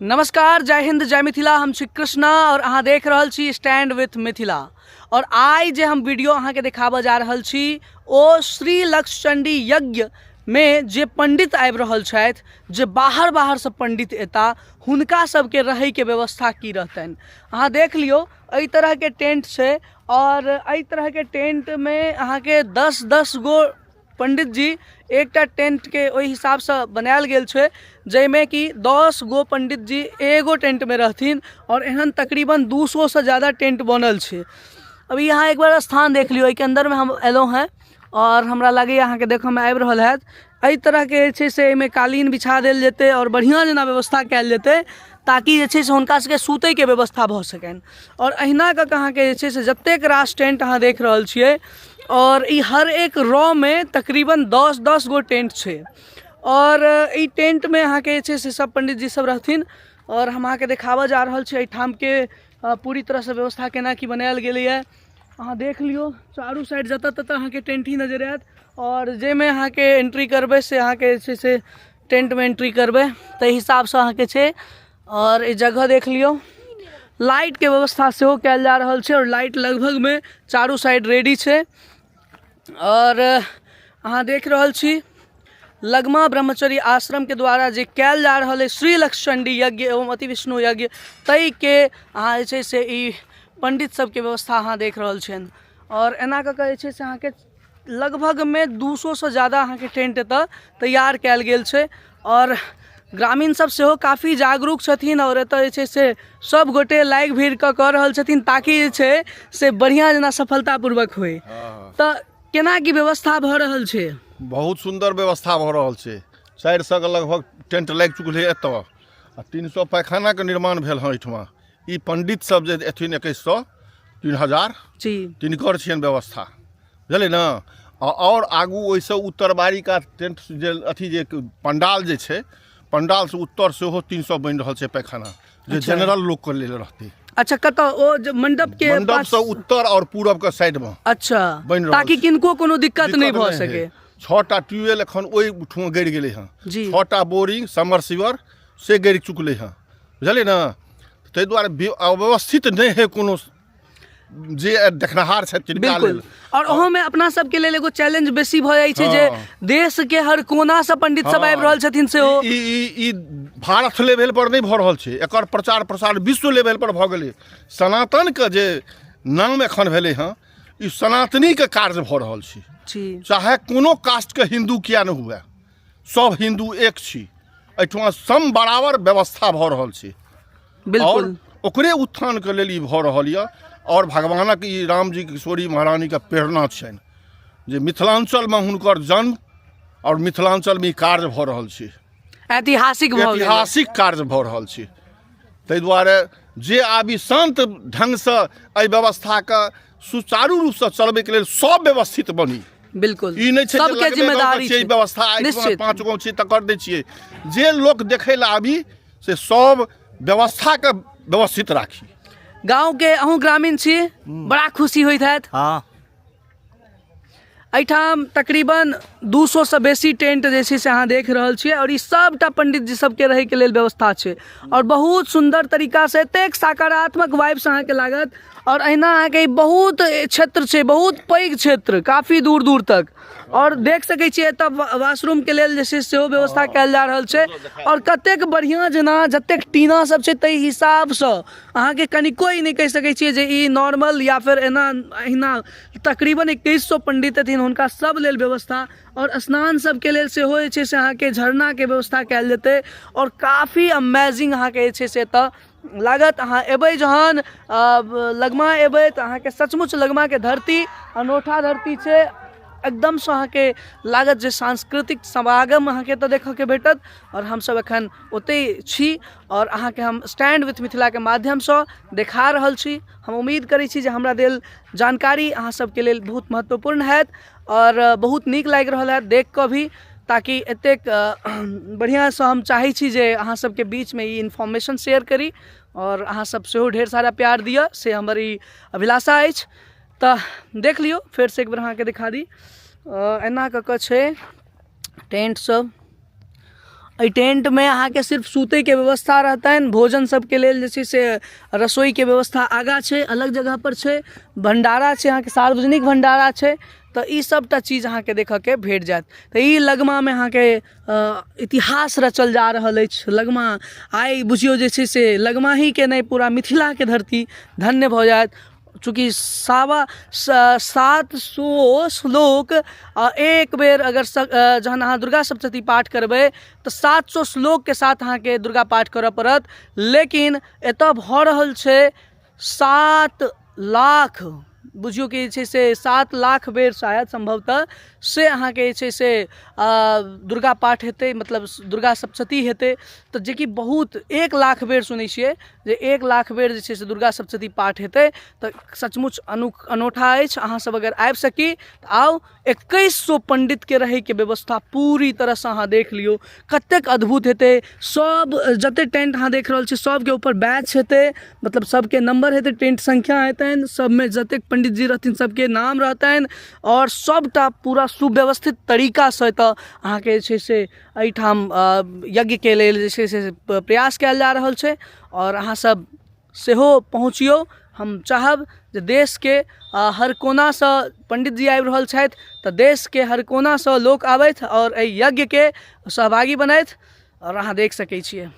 नमस्कार, जय हिंद, जय मिथिला। हम छी कृष्णा और अहाँ देख रहल छी स्टैंड विथ मिथिला। और आइ जे हम वीडियो अहाँके देखाबऽ जा रहल छी ओ श्री लक्षचंडी यज्ञ में जे पंडित आबि रहल छथि, जे बाहर बाहरसँ पंडित एता, हुनका सबके रहैके व्यवस्था की रहतनि। अहाँ देख लियौ, एहि तरहके टेंट छै और एहि तरहके टेंटमे अहाँके 10-10 गो पंडित जी एकटा टेंटके ओहि हिसाबसँ बनायल गेल छै, जाहिमे कि 10 गो पंडित जी एगो टेंटमे रहथिन और एहन तकरीबन 200सँ ज़्यादा टेंट बनल छै। अभी यहाँ एक बार स्थान देख लियौ, एहिके अन्दरमे हम एलहुँ हेँ और हमरा लागैए अहाँके देखऽमे आबि रहल हैत। एहि तरहके जे छै से एहिमे कालीन बिछा देल जेतै और बढ़िआँ जेना व्यवस्था कयल जेतै, ताकि जे छै से हुनका सबके सुतैके व्यवस्था भऽ सकनि। आओर अहिना कऽ कऽ अहाँके जे छै से जतेक रास टेंट अहाँ देख रहल छियै, आओर ई हर एक रॉमे तकरीबन 10-10 गो टेंट छै। आओर ई टेंटमे अहाँके जे छै से सब पंडितजी सब रहथिन। आओर हम अहाँके देखाबऽ जा रहल छी एहिठामके पूरी तरहसँ व्यवस्था केना की बनायल गेलैए। अहाँ देख लियौ, चारू साइड जतऽ ततऽ अहाँके टेंट ही नजर आयत। आओर जाहिमे अहाँके एंट्री करबै से अहाँके जे छै से टेंटमे एंट्री करबै ताहि हिसाबसँ अहाँके छै। आओर ई जगह देख लियौ, लाइटके व्यवस्था सेहो कयल जा रहल छै और लाइट लगभगमे चारू साइड रेडी छै। आओर अहाँ देख रहल छी लगमा ब्रह्मचर्य आश्रमके द्वारा जे कयल जा रहल अछि श्री लक्षचंडी यज्ञ एवं अति विष्णु यज्ञ, ताहिके अहाँ जे छै से ई पंडित सबके व्यवस्था अहाँ देख रहल छियनि। आओर एना कऽ कऽ जे छै से अहाँके लगभगमे 200सँ ज़्यादा अहाँके टेंट एतऽ तैयार कयल गेल छै। आओर ग्रामीण सब सेहो काफी जागरूक छथिन और एतऽ जे छै से सब गोटे लागि भीड़ कऽ कऽ रहल छथिन, ताकि जे छै से बढ़िआँ जेना सफलतापूर्वक होइ। तऽ केना की व्यवस्था भऽ रहल छै? बहुत सुन्दर व्यवस्था भऽ रहल छै। 400 के लगभग टेंट लागि चुकल है एतऽ, आ 300 पैखानाके निर्माण भेल हँ एहिठमा। ई पंडित सब जे एथिन 2100 3000 जी तिनकर छियनि व्यवस्था, बुझलियै ने। आओर आगू ओहिसँ उत्तरबारी का टेंट जे अथी जे पंडाल जे छै, पंडालसँ उत्तर सेहो 300 बनि रहल छै पैखाना, जे जनरल लोकके लेल रहतै। अच्छा, कतऽ? ओ जे मंडप के मंडप से उत्तर और पूरब के साइड में। अच्छा, बनि रहल ताकि छै। किनको कोनो दिक्कत नहि भऽ नहि सके। है। 6टा ट्यूबवेल एखन ओहि ठुआ गड़ि गेलै हँ। जी। 6टा बोरिंग समरसीवर से गड़ि चुकलै हँ, बुझलियै ने। ताहि दुआरे अव्यवस्थित नहि है कोनो जे देखनिहार छथि तिनका बिल्कुल लेल। और ओहोमे अपना सबके लेल एगो चैलेंज बेसी भऽ जाइ छै जे देश के हर कोना से पंडित सब आबि रहल छथिन सेहो। ई ई ई भारत लेवल पर नहि भऽ रहल छै, एकर प्रचार प्रसार विश्व लेवल पर भऽ गेलै। सनातनके जे नाम एखन भेलै हँ, ई सनातनीके कार्य भऽ रहल छै। जी। चाहे कोनो कास्टके हिन्दू किया नहि हुए, सब हिन्दू एक छी। एहिठमा सम बराबर व्यवस्था भऽ रहल छै। बिल्कुल। और ओकरे उत्थानके लेल ई भऽ रहल यऽ। और भगवानक ई रामजी किशोरी महारानीके प्रेरणा छनि जे मिथिलाञ्चलमे हुनकर जन्म और मिथिलाञ्चलमे ई कार्य भऽ रहल छै। ऐतिहासिक भऽ गेलै। ऐतिहासिक कार्य भऽ रहल छै। ताहि दुआरे जे आबी शान्त ढङ्गसँ एहि व्यवस्थाके सुचारू रूपसँ चलबैके लेल सब व्यवस्थित बनी। बिल्कुल। ई नहि छै जे सबके लगबे गाँवके जिम्मेदारी छै छै। व्यवस्था, एहिठमा निश्चित। 5 गाँव छै तकर दै छियै। जे लोक देखै लए आबी से सब व्यवस्थाके व्यवस्थित राखी। गाँव के अहूँ ग्रामीण छी, बड़ा खुशी होइत हैत? हाँ। एहिठाम तकरीबन 200 सँ बेसी टेंट जे छै से अहाँ देख रहल छियै और ई सबटा पंडित जी सबके रहैके लेल व्यवस्था छै। और बहुत सुन्दर तरीकासँ एतेक सकारात्मक वाइब्स अहाँके लागत। और अहिना अहाँके ई बहुत क्षेत्र छै, बहुत पैघ क्षेत्र, काफी दूर दूर तक। और देख सकै छियै एतऽ वाशरूमके लेल जे छै सेहो व्यवस्था कयल जा रहल छै। और कतेक बढ़िआँ जेना जतेक टीना सब छै ताहि हिसाबसँ अहाँके कनिको ई नहि कहि सकै छियै जे ई नॉर्मल या फेर एना अहिना। तकरीबन 2100 पंडित हेथिन, हुनका सब लेल व्यवस्था। और स्नान सबके लेल सेहो जे छै से अहाँके झरनाके व्यवस्था कयल जेतै। और काफी अमेजिंग अहाँके जे छै से एतऽ लागत। अहाँ एबै जहन लगमा एबै तऽ अहाँके सचमुच लगमाके धरती अनोठा धरती छै। एकदमसँ अहाँके लागत जे सांस्कृतिक समागम अहाँके एतऽ देखऽके भेटत। आओर हमसब एखन ओतहि छी आओर अहाँके हम स्टैंड विथ मिथिलाके माध्यमसँ देखा रहल छी। हम उम्मीद करै छी जे हमरा देल जानकारी अहाँ सबके लेल बहुत महत्वपूर्ण हैत आओर बहुत नीक लागि रहल हैत देख कऽ भी, ताकि एतेक बढ़िआँसँ हम चाहै छी जे अहाँ सबके बीचमे ई इन्फॉर्मेशन शेयर करी आओर अहाँ सब सेहो ढेर सारा प्यार दिअ, से हमर ई अभिलाषा अछि। तऽ देख लियौ, फेरसँ एक बेर अहाँके देखा दी। एना कऽ कऽ छै टेंट सब। एहि टेंटमे अहाँके सिर्फ सुतैके व्यवस्था रहतनि भोजन सबके लेल जे छै से रसोइके व्यवस्था आगाँ छै अलग जगहपर छै भण्डारा छै अहाँके सार्वजनिक भण्डारा छै तऽ ई सबटा चीज अहाँके देखऽके भेट जायत तऽ ई लगमामे अहाँके इतिहास रचल जा रहल अछि लगमा आइ बुझियौ जे छै से लगमाहीके नहि पूरा मिथिलाके धरती धन्य भऽ जायत चूँकि 725 श्लोक एक बेर अगर जहन अहाँ दुर्गा सप्तशती पाठ करबै तऽ 700 श्लोकके साथ अहाँके दुर्गा पाठ करऽ पड़त लेकिन एतऽ भऽ रहल छै 7 लाख, बुझियौ कि जे छै से 7 लाख बेर शायद सम्भवतः से अहाँके जे छै से दुर्गा पाठ हेतै, मतलब दुर्गा सप्तशती हेतै। तऽ जेकि बहुत 1 लाख बेर सुनै छियै जे 1 लाख बेर जे छै से दुर्गा सप्तशती पाठ हेतै, तऽ सचमुच अनोठा अछि। अहाँसभ अगर आबि सकी तऽ आउ। 2100 पण्डितके रहैके व्यवस्था पूरी तरहसँ अहाँ देख लियौ, कतेक अद्भुत हेतै। सब जते टेंट अहाँ देख रहल छी, सबके ऊपर बैच हेतै, मतलब सबके नंबर हेतै, टेंट संख्या हेतनि, सबमे जतेक पंडित जी रहथिन सबके नाम रहतनि आओर सबटा पूरा सुव्यवस्थित तरीकासँ एतऽ अहाँके जे छै से एहिठाम यज्ञके लेल जे छै से प्रयास कयल जा रहल छै। आओर अहाँ सब सेहो पहुँचियौ। हम चाहब जे देशके हर कोनासँ पण्डित जी आबि रहल छथि, तऽ देशके हर कोनासँ लोक आबथि आओर एहि यज्ञके सहभागी बनथि। आओर अहाँ देख सकै छियै।